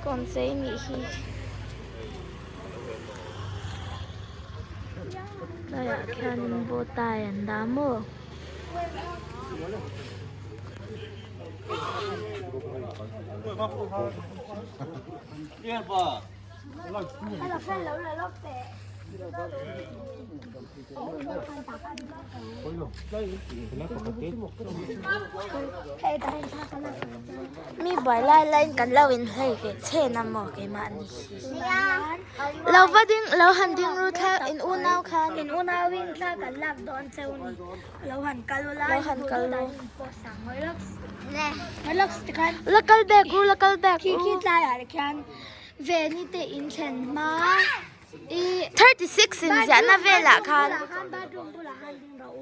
Kawn chei nih hi tlaiah khianin bow tie an dah maw. Mi buai lai laiin kan lo inhlei ve chhen a maw keimahni hi. Lo va ding lo han ding ru thla in unau khan. In unauin thla kan lak dawn cheu ni. Lo han kal ula. Lo han kal ru. La kal back ru la kal back ru. Khi khi tlaiah khian Veni te in thlen hma. I 36 in ziahna velah khan. Bathroom bulah khan ding rawh u.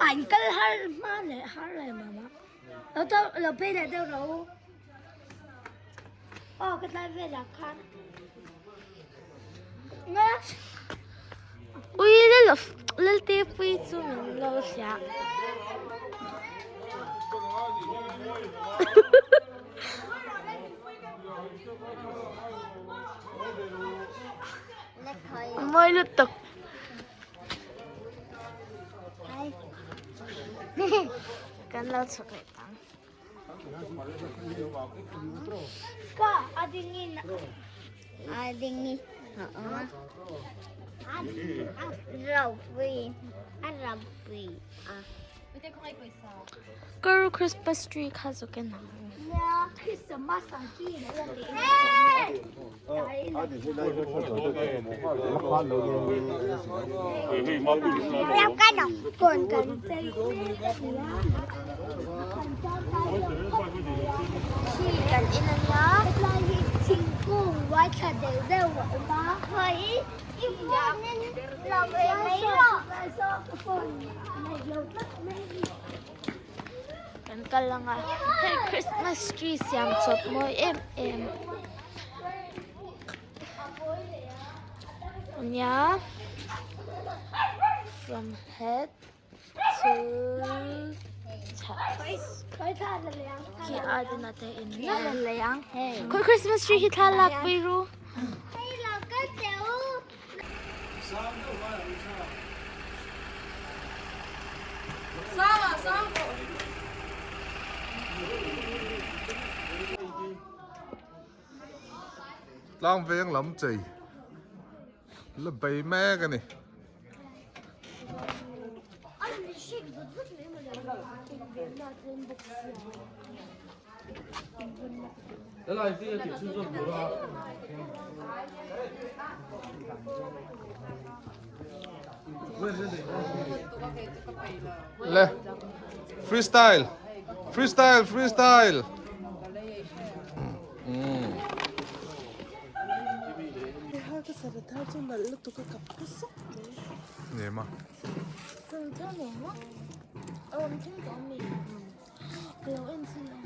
An kal har hma leh har leh mama. Lo to lo phei leh deuh rawh u. Aw ka tlai velah khan. Ui Laltepui chu min lo hria. Mawi lutuk. Kan lo chhuk leh tang. Ka adingin adingi ropui a ropui a. Kar Christmas tree kha chu ken ang. Christmas ang chi Khi kan en a nia. Thingkung uai thla deuh deuh a awm a. Kan kal ang a hei Christmas tree siam chawp mawi em em a nia from head to toe khi a dina te in khawi Christmas tree hi thla lak pui ru. Tlang veng lam chei la bei mek a ni. Le freestyle freestyle freestyle Nè mà. Ka lo en chin ang.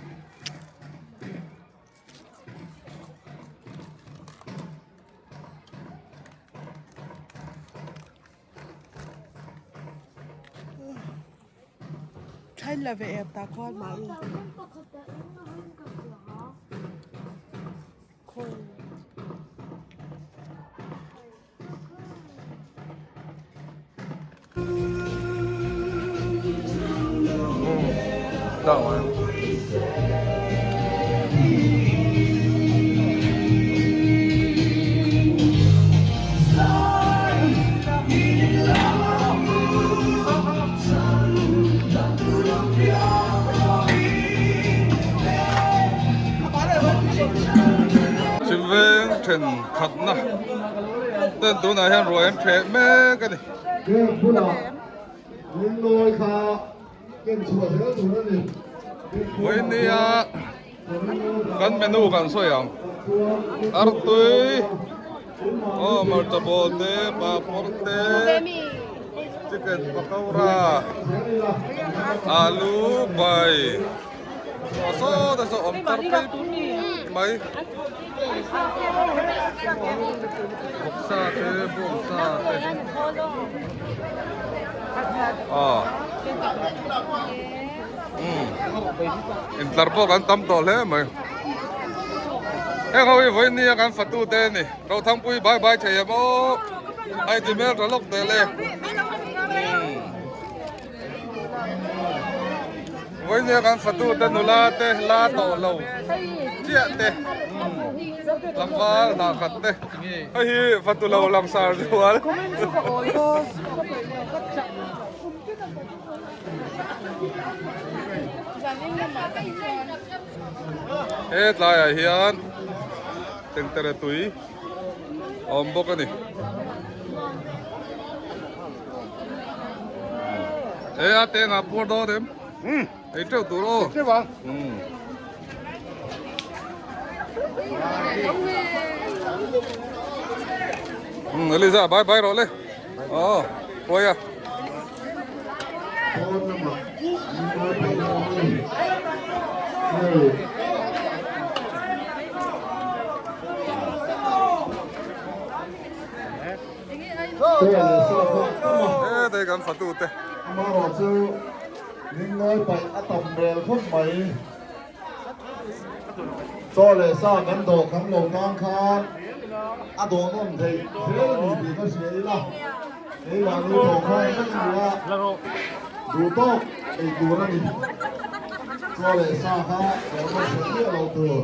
Thain la ve ep ta khuan mah in. Chimveng thenkhatna ten tunah hian ruah an ṭheh mek a ni. Vawinia kan menu kan sawi ang artui aw hmarcha bawl te papawr te chicken pakora alu bai. Aw saw te saw awm tar phei mai vawksa te bawngsa te aw. Umm intlar pawh kan tam tawh hle mai. Heng ho hi vawiin nia kan fatu te a ni. Rothangpui bye bye thei em aw. A inti hmel tha lawk tel e. Umm vawiin nia kan fatu te nula te la tawh lo chiah te. Umm tlangval hnah khat te. Hei hi fatu lo langsar zual. He tlaiah hian tengtere tui a awm bawk a ni. He a tengah puar dawn em? Ei teuh tur aw. Eliza bye bye rawh le. Aw huai a. He kan fatu te. Ning ngawi paih a tam rel khawp mai. Chaw leh sa kan dawh kan lo tang khan a dawh nawm theih zel a ni tih ka hria ila, keimahni thawh khan vek a ni a, duh tawk ei tur a ni. Chaw leh sa kha dawh nawm theih miah loh tur.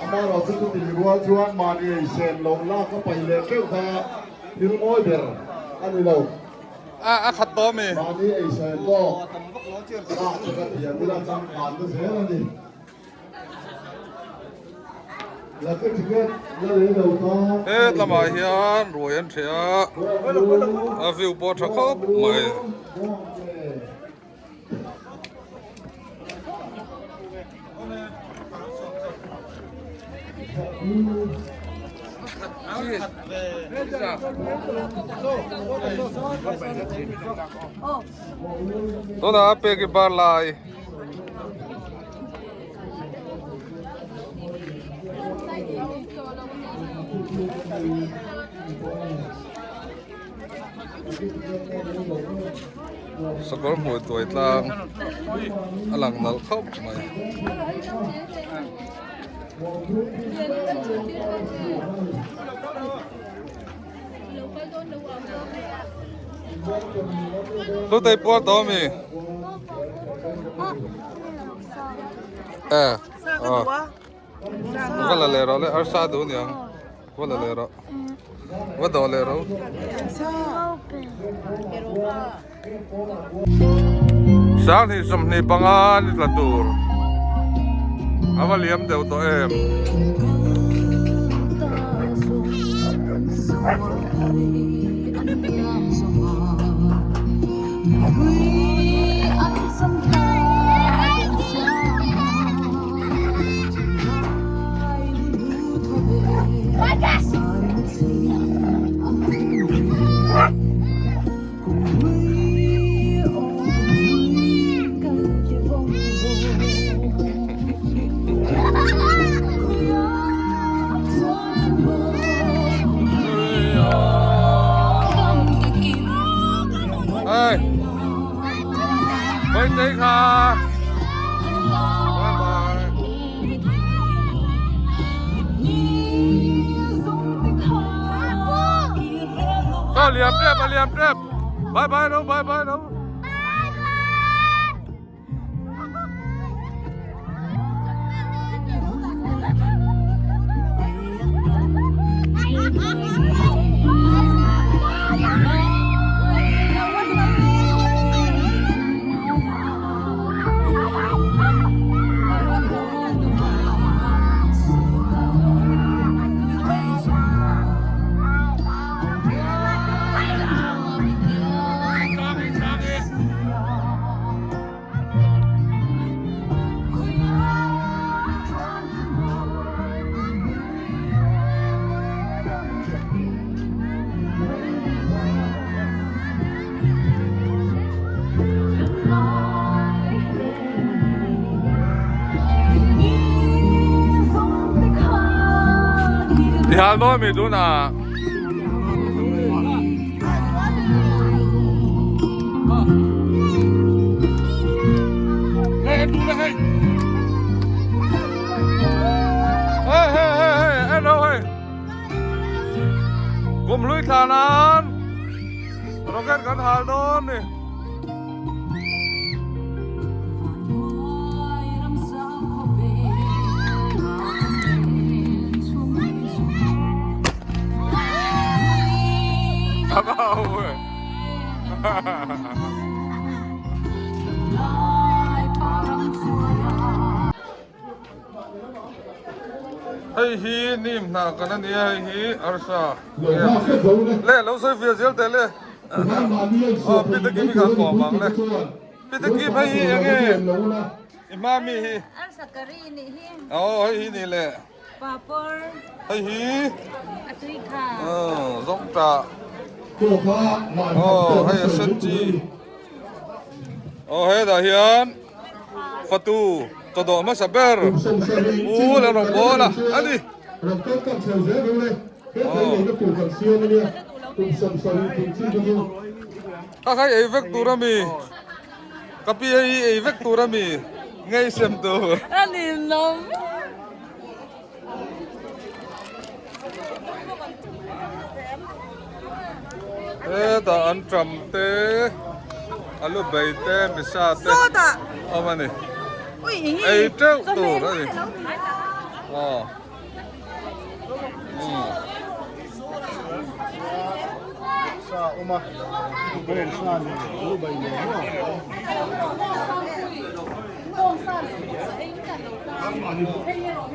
Amaherawhchu chu tih rual chuan mahni ei sen loh lak a paih leh teuh kha thil mawi ber a ni lo. A a khat tawh ami? Mahni ei sawi pawh lak chu ka thiam ila changkan na zel a ni. Lucky ticket la lei lo tan. He lamah hian ruai an ṭheh a, a view pawh a ṭha khawp mai. Tunah a pek i bar lai. Sakawr hmui tuai tlang a lang nalh khawp mai. Hlutei puar tawh ami? Eh, oh. Va la leh rawh le, arsa duh niang. Va la leh rawh. Va dawh leh rawh. Sanghnih 25 ni tla tur a va liam deuh tawh em. Hey. Birthday kha. Bye bye. Sao liam trep a liam trep. Bye bye đâu, bye bye đâu. Tihal dawn mi tunah. Le hei. Hei hei hei hei en ho hei. Kum hlui thla nan rocket kan hal dawn ni. Hei hi nim hna kan a nia hei hi arsa le lo sawi fiah zel teh le aw pi te kim hi kan kawm ang le pi te kim hei hi eng nge i hma mi hi arsa curry nih hi aw hei hi ni le Papawr. Hei hi. A tui kha. Zawng tah. Aw hei a sen chi. Aw hetah hian fatu chawdawh hmasa ber u leh rawn bawl a a ni. Ka khai ei vek tur a mi. Ka pi hei hi ei vek tur a mi ngei sem tur. A ninawm. Hetah an tram te alu bei te misa te awm a ni. Ei teuh tur a ni. Aw.